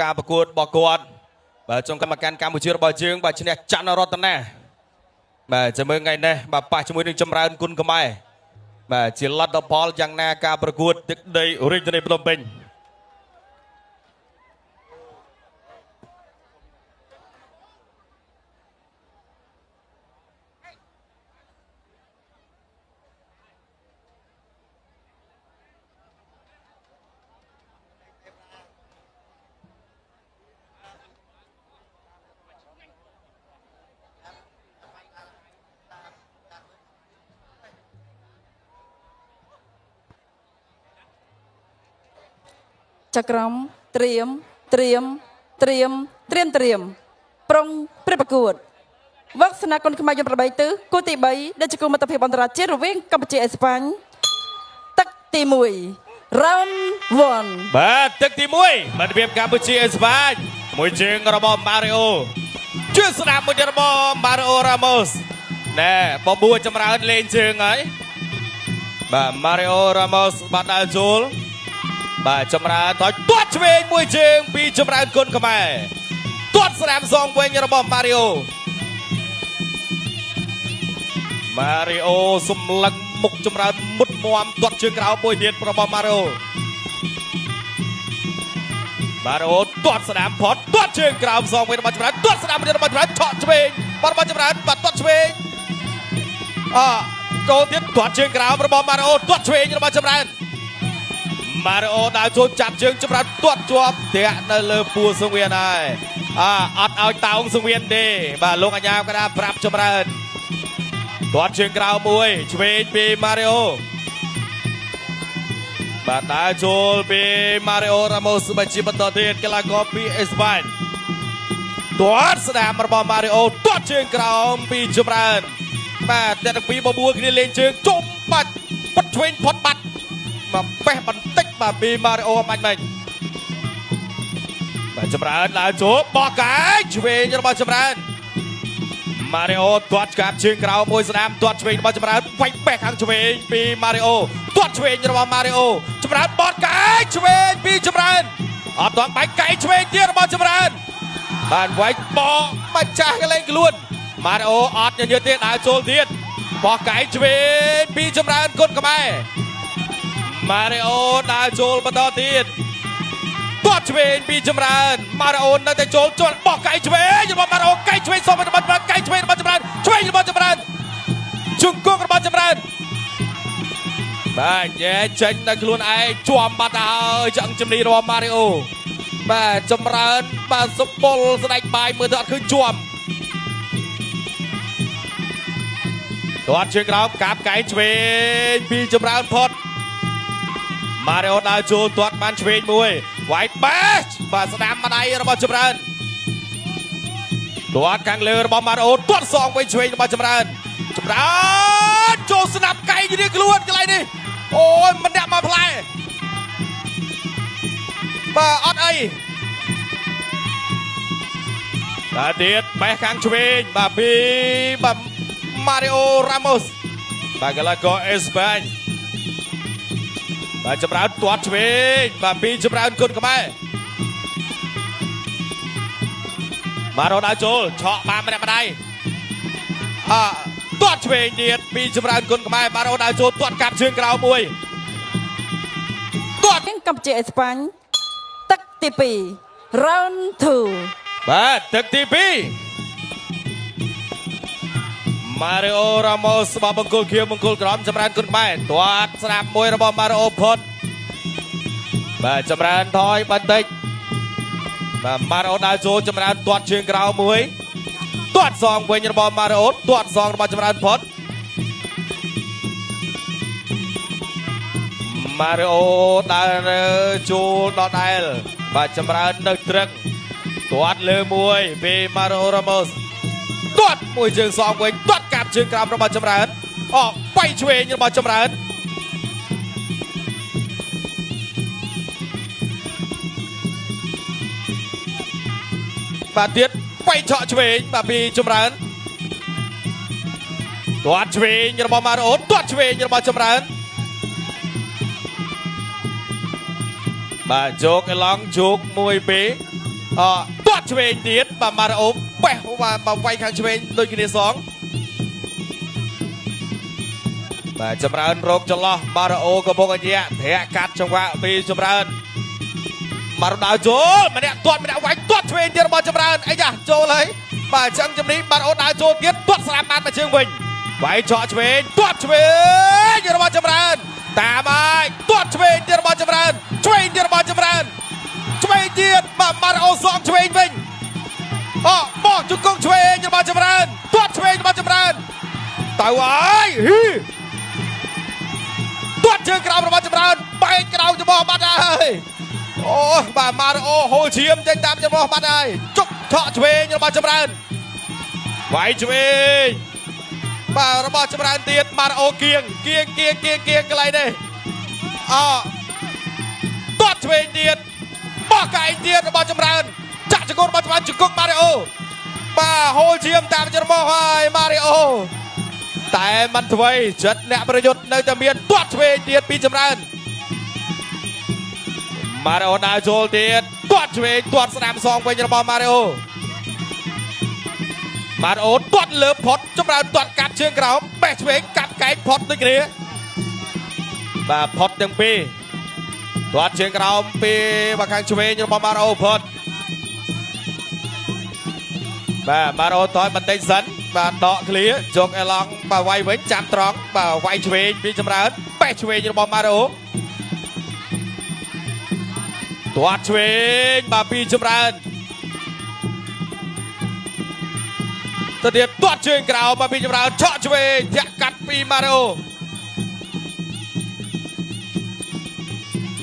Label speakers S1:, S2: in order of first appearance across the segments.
S1: ការប្រកួតរបស់គាត់បាទចុងកម្មការកម្ពុជារបស់យើងបាទឈ្នះច័ន្ទរតនាបាទចាំមើលថ្ងៃនេះបាទប៉ះជាមួយនឹងចម្រើនគុណខ្មែរបាទជាលទ្ធផលយ៉ាងណាការប្រកួតទឹកដីរាជធានីភ្នំពេញ
S2: ចក្រមត្រៀមត្រៀមត្រៀមត្រៀមត្រៀមប្រុងព្រិបប្រកួតវឹកសនាគុណខ្មែរយន្ត8ទិសគូទី3ដែលជាគូមិត្តភាពអន្តរជាតិរវាងកម្ពុជាអេស្ប៉ាញទឹកទី1 round 1
S1: បាទទឹកទី1មិត្តភាពកម្ពុជាអេស្ប៉ាញមួយជើងរបស់ម៉ារីអូជឿស្ដាប់មួយទៀតរបស់ម៉ារីអូរ៉ាម៉ូសណែបបួលចម្រើនលេងជើងហើយបាទម៉ារីអូរ៉ាម៉ូសបាទដើរចូលបាទចម្រើនថយទាត់ឆ្វេងមួយជើងពីចម្រើនគុណខ្មែរទាត់ស្ដាំសងវិញរបស់ម៉ារីអូម៉ារីអូសម្លឹងមុខចម្រើនមុតមមទាត់ជើងក្រោមមួយទៀតរបស់ម៉ារីអូ ម៉ារ៉ូទាត់ស្ដាំផុតទាត់ជើងក្រោមសងវិញរបស់ចម្រើនទាត់ស្ដាំវិញរបស់ចម្រើនឆក់ឆ្វេងបាត់របស់ចម្រើនបាត់ទាត់ឆ្វេងអចូលទៀតទាត់ជើងក្រោមរបស់ម៉ារ៉ូទាត់ឆ្វេងរបស់ចម្រើនម៉ារ៉ូដើរចូលចាប់ជើងចម្រើនទាត់ជាប់ធាក់នៅលើពួរសង្វៀនហើយអអត់ឲ្យតោងសង្វៀនទេបាទលោកអញ្ញាកដាប្រាប់ចម្រើនទាត់ជើងក្រោមមួយឆ្វេងពីម៉ារីអូ បាទដើរចូលពីម៉ារីអូរ៉ាម៉ូសបញ្ជាបន្តទៀតកីឡាករពីអេស្ប៉ាញទាត់ស្ដាមរបស់ម៉ារីអូទាត់ជើងក្រោមពីចម្រើនបាទតែទាំងពីរបបួលគ្នាលេងជើងជុំបាច់ពុតឆ្វេងផុតបាត់មកបេះបន្តិចបាទពីម៉ារីអូអមាញ់មិញបាទចម្រើនដើរចូលបោះកែងឆ្វេងរបស់ចម្រើនម៉ារីអូទាត់កាប់ជើងក្រោមមួយស្ដាមទាត់ឆ្វេងរបស់ចម្រើនវាយបេះខាងឆ្វេងពីម៉ារីអូទាត់ឆ្វេងរបស់ម៉ារីអូចម្រើនបត់កែងឆ្វេងពីចម្រើនអត់ទាន់បាច់កែងឆ្វេងទៀតរបស់ចម្រើនបានវាយបកម្ចាស់កន្លែងខ្លួនម៉ារីអូអត់ញញើតទេដើរចូលទៀតបោះកែងឆ្វេងពីចម្រើនគុណខ្មែរម៉ារីអូដើរចូលបន្តទៀត ទាត់ឆ្វេងពីចម្រើនម៉ារ៉ាអូននៅតែចូលជន់បោះកៃឆ្វេងរបស់ម៉ារ៉ាអូនកៃឆ្វេងសុំរបស់ចម្រើនកៃឆ្វេងរបស់ចម្រើនឆ្វេងរបស់ចម្រើនជង្គង់របស់ចម្រើនបាទញែចេញដល់ខ្លួនឯងជាប់បាត់ទៅហើយឆ្អឹងជំនីរបស់ម៉ារីអូបាទចម្រើនបាទសុពលស្ដេចបាយមើលទៅអត់ឃើញជាប់ទាត់ជើងក្រោមកាប់កែងឆ្វេងពីចម្រើនផុត ម៉ារីអូដើរចូលទាត់បានឆ្វេងមួយវាយបេះបាទស្ដាំម្ដាយរបស់ចម្រើនទាត់ខាងលើរបស់ម៉ារីអូទាត់សងវិញឆ្វេងរបស់ចម្រើនចម្រើនចូលស្នាប់កែងរៀងខ្លួនកន្លែងនេះអូយម្នាក់មកផ្លែបាទអត់អីបាទទៀតបេះខាងឆ្វេងបាទពីបាទម៉ារីអូរ៉ាម៉ូសបាទកីឡាករអេស្ប៉ាញ បាទចម្រើនទាត់ឆ្វេងបាទពីចម្រើនគុណខ្មែរបាទរត់ដល់ចូលឆក់បានម្នាក់ម្ដាយអទាត់ឆ្វេងទៀតពីចម្រើនគុណខ្មែរបាទរត់ដល់ចូលទាត់កាប់ជើងក្រោមមួយទាត់
S2: កម្ពុជាអេស្ប៉ាញទឹកទី2 round 2
S1: បាទទឹកទី2ម៉ារីអូរ៉ាម៉ូសបាទបង្គោលខៀវបង្គោលក្រមចម្រើនគុណខ្មែរទាត់ស្រាប់មួយរបស់ម៉ារីអូផុតបាទចម្រើនថយបន្តិចបាទម៉ារីអូដើរចូលចម្រើនទាត់ជើងក្រោមមួយទាត់សងវិញរបស់ម៉ារីអូទាត់សងរបស់ចម្រើនផុតម៉ារីអូដើរចូលដដែលបាទចម្រើននៅត្រឹងទាត់លើមួយពីម៉ារីអូរ៉ាម៉ូសទាត់មួយជើងសងវិញទាត់កាប់ជើងក្រោមរបស់ចម្រើនអបៃឆ្វេងរបស់ចម្រើនបាទទៀតបៃឆក់ឆ្វេងបាទពីចម្រើនទាត់ឆ្វេងរបស់ម៉ារីអូទាត់ឆ្វេងរបស់ចម្រើនបាទជោគអេឡង់ជោគ1 2 អទាត់ឆ្វេងទៀតបាទម៉ារ៉ាអូបេះបាទបាទវាយខាងឆ្វេងដូចគ្នាសងបាទចម្រើនរោគចន្លោះម៉ារ៉ាអូកំពុងអញ្ញាធាក់កាត់ចង្វាក់ពីចម្រើនម៉ារ៉ាដើរចូលម្នាក់ទាត់ម្នាក់វាយទាត់ឆ្វេងទៀតរបស់ចម្រើនអីចាចូលហើយបាទអញ្ចឹងជំនេះម៉ារ៉ាអូដើរចូលទៀតទាត់ស្រាប់បានមកជើងវិញវាយឆក់ឆ្វេងទាត់ឆ្វេងរបស់ចម្រើនតាមហើយទាត់ឆ្វេងទៀតរបស់ចម្រើនឆ្វេងទៀតរបស់ចម្រើន ឆ្វេងទៀតបាទម៉ារ៉ាអូសងឆ្វេងវិញអបោះជង្គង់ឆ្វេងរបស់ចម្រើនទាត់ឆ្វេងរបស់ចម្រើនទៅហើយហ៊ីទាត់ជើងក្រោមរបស់ចម្រើនបែកក្រោមច្រមុះបាត់ហើយអូបាទម៉ារ៉ាអូហូរឈាមចេញតាមច្រមុះបាត់ហើយជុកឆក់ឆ្វេងរបស់ចម្រើនវាយឆ្វេងបាទរបស់ចម្រើនទៀតម៉ារ៉ាអូគៀងគៀងគៀងគៀងគៀងកន្លែងនេះអទាត់ឆ្វេងទៀត បោះកែងទៀតរបស់ចម្រើនចាក់ជង្គង់របស់ចម្រើនជង្គង់ម៉ារីអូបាទហូរឈាមតាមច្រមុះហើយម៉ារីអូតែមិនធ្វើចិត្តអ្នកប្រយុទ្ធនៅតែមានទាត់ឆ្វេងទៀតពីចម្រើនម៉ារីអូដើរចូលទៀតទាត់ឆ្វេងទាត់ស្ដាំសងវិញរបស់ម៉ារីអូម៉ារីអូទាត់លើផុតចម្រើនទាត់កាប់ជើងក្រោមបេះឆ្វេងកាប់កែងផុតដូចគ្នាបាទផុតទាំងពីរ ទាត់ជើងក្រោមពីបាខាងឆ្វេងរបស់ម៉ារ៉ូផុតបាទម៉ារ៉ូថយបន្តិចសិនបាទដកឃ្លាយកអេឡង់បាទវាយវិញចាំត្រង់បាទវាយឆ្វេងពីចម្រើនបេះឆ្វេងរបស់ម៉ារ៉ូទាត់ឆ្វេងបាទពីចម្រើនទៅទៀតទាត់ជើងក្រោមបាទពីចម្រើនឆក់ឆ្វេងធាក់កាត់ពីម៉ារ៉ូ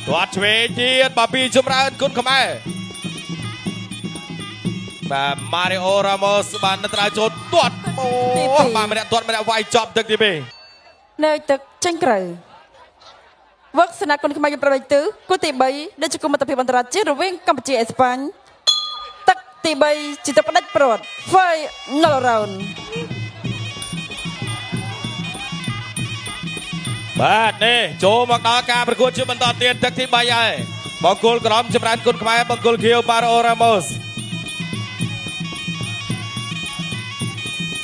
S1: ទាត់ឆ្វេងទៀតបាទពីចម្រើនគុណខ្មែរបាទម៉ារីអូរ៉ាម៉ូសបាននៅត្រាចូលទាត់អូបាទម្នាក់ទាត់ម្នាក់វាយចប់ទឹកទី2
S2: នៅទឹកចេញក្រៅវឹកសនាគុណខ្មែរយ8ទិសគូទី3ដែលជាគុំមិត្តភាពអន្តរជាតិរវាងកម្ពុជាអេស្ប៉ាញទឹកទី3ជាទឹកផ្ដាច់ព្រាត់ Final round
S1: បាទនេះចូលមកដល់ការប្រកួតជាបន្តទៀតទឹកទី3ហើយបង្គោលក្រមចម្រើនគុណខ្មែរបង្គោលខៀវម៉ារីអូរ៉ាម៉ូស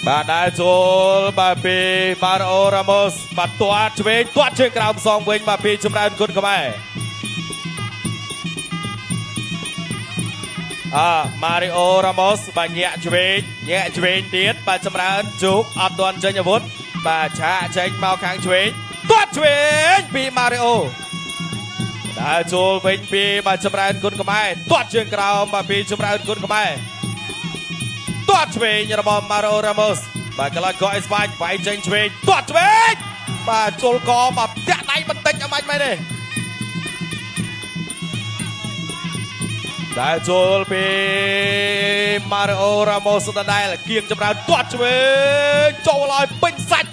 S1: បាទដើរចូលបាទពីម៉ារីអូរ៉ាម៉ូសបាទទាត់ឆ្វេងទាត់ជើងក្រោមសងវិញបាទពីចម្រើនគុណខ្មែរ អម៉ារីអូរ៉ាម៉ូសបាទញាក់ឆ្វេងញាក់ឆ្វេងទៀតបាទចម្រើនជោគអត់ទាន់ចេញអាវុធបាទឆាកចេញមកខាងឆ្វេងទាត់ឆ្វេងពីម៉ារីអូដើរចូលវិញពីបាទចម្រើនគុណខ្មែរទាត់ជើងក្រោមបាទពីចម្រើនគុណខ្មែរទាត់ឆ្វេងរបស់ម៉ារីអូរ៉ាម៉ូសបាទកន្លងកអេស្ប៉ាញវាយចេញឆ្វេងទាត់ឆ្វេងបាទជុលកបាទតាក់ដៃបន្តិចអមាញ់មែនទេ ដែលចូលពីម៉ារីអូរ៉ាម៉ូសដដែលគៀងចម្រើនទាត់ឆ្វេងចូលឲ្យពេញសាច់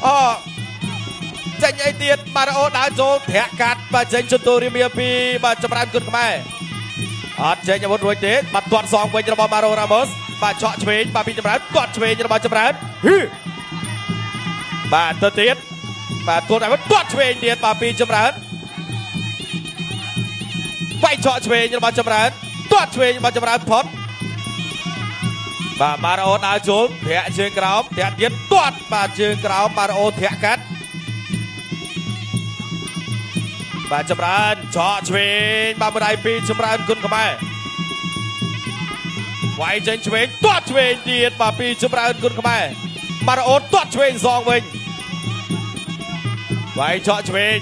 S1: អចេញអីទៀតម៉ារីអូដើរចូលធាក់កាត់បាទចេញជន្ទូរីមៀពីបាទចម្រើនគុណខ្មែរអត់ចេញអាវុធរួចទេបាទទាត់សងវិញរបស់ម៉ារីអូរ៉ាម៉ូសបាទឆក់ឆ្វេងបាទពីចម្រើនទាត់ឆ្វេងរបស់ចម្រើនហ៊ឺបាទទៅទៀតបាទទាត់អាវុធទាត់ឆ្វេងទៀតបាទពីចម្រើន វាយឆក់ឆ្វេងរបស់ចម្រើនទាត់ឆ្វេងរបស់ចម្រើនផុតបាទម៉ារ៉ូដើរចូលធាក់ជើងក្រោមធាក់ទៀតទាត់បាទជើងក្រោមម៉ារ៉ូធាក់កាត់បាទចម្រើនឆក់ឆ្វេងបាទមួយដៃពីរចម្រើនគុណខ្មែរវាយចេញឆ្វេងទាត់ឆ្វេងទៀតបាទពីចម្រើនគុណខ្មែរម៉ារ៉ូទាត់ឆ្វេងសងវិញវាយឆក់ឆ្វេង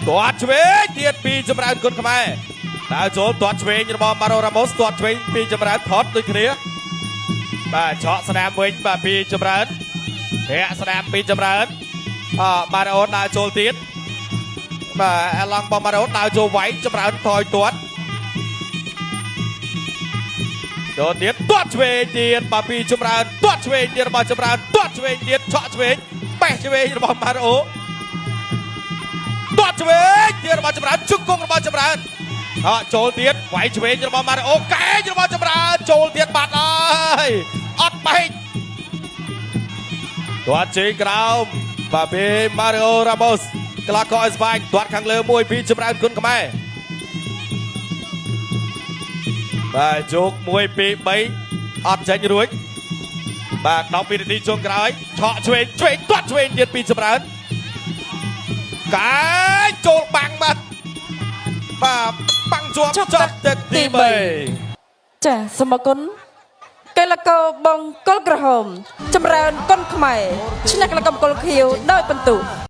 S1: ទាត់ឆ្វេងទៀតពីចម្រើនគុណខ្មែរដើរចូលទាត់ឆ្វេងរបស់ម៉ារ៉ូរ៉ាម៉ូសទាត់ឆ្វេងពីចម្រើនផុតដូចគ្នាបាទឆក់ស្នាមវិញបាទពីចម្រើនធាក់ស្នាមពីចម្រើនអម៉ារ៉ូដើរចូលទៀតបាទអាឡង់របស់ម៉ារ៉ូដើរចូលវាយចម្រើនថយទាត់ចូលទៀតទាត់ឆ្វេងទៀតបាទពីចម្រើនទាត់ឆ្វេងទៀតរបស់ចម្រើនទាត់ឆ្វេងទៀតឆក់ឆ្វេងបេះឆ្វេងរបស់ម៉ារ៉ូ ទាត់ឆ្វេងទៀតរបស់ចម្រើនជង្គង់របស់ចម្រើនអចូលទៀតវាយឆ្វេងរបស់ម៉ារ៉ូកែងរបស់ចម្រើនចូលទៀតបាត់ហើយអត់បែកទាត់ជើងក្រោមបាទពីម៉ារីអូរ៉ាម៉ូស កីឡាករអេស្ប៉ាញទាត់ខាងលើមួយពីចម្រើនគុណខ្មែរបាទជោគ1 2 3អត់ចេញរួចបាទ12នាទីចុងក្រោយឆក់ឆ្វេងឆ្វេងទាត់ឆ្វេងទៀតពីចម្រើនកែចូលបាំងបាទបាទបាំងជាប់
S2: ចប់
S1: ចប់ទឹកទី
S2: ទីបី
S1: 3
S2: ចាសូមអរគុណកីឡាករបង្គោលក្រហម ចម្រើនគុនខ្មែរឈ្នះកីឡាករបង្គោលខៀវដោយពិន្ទុ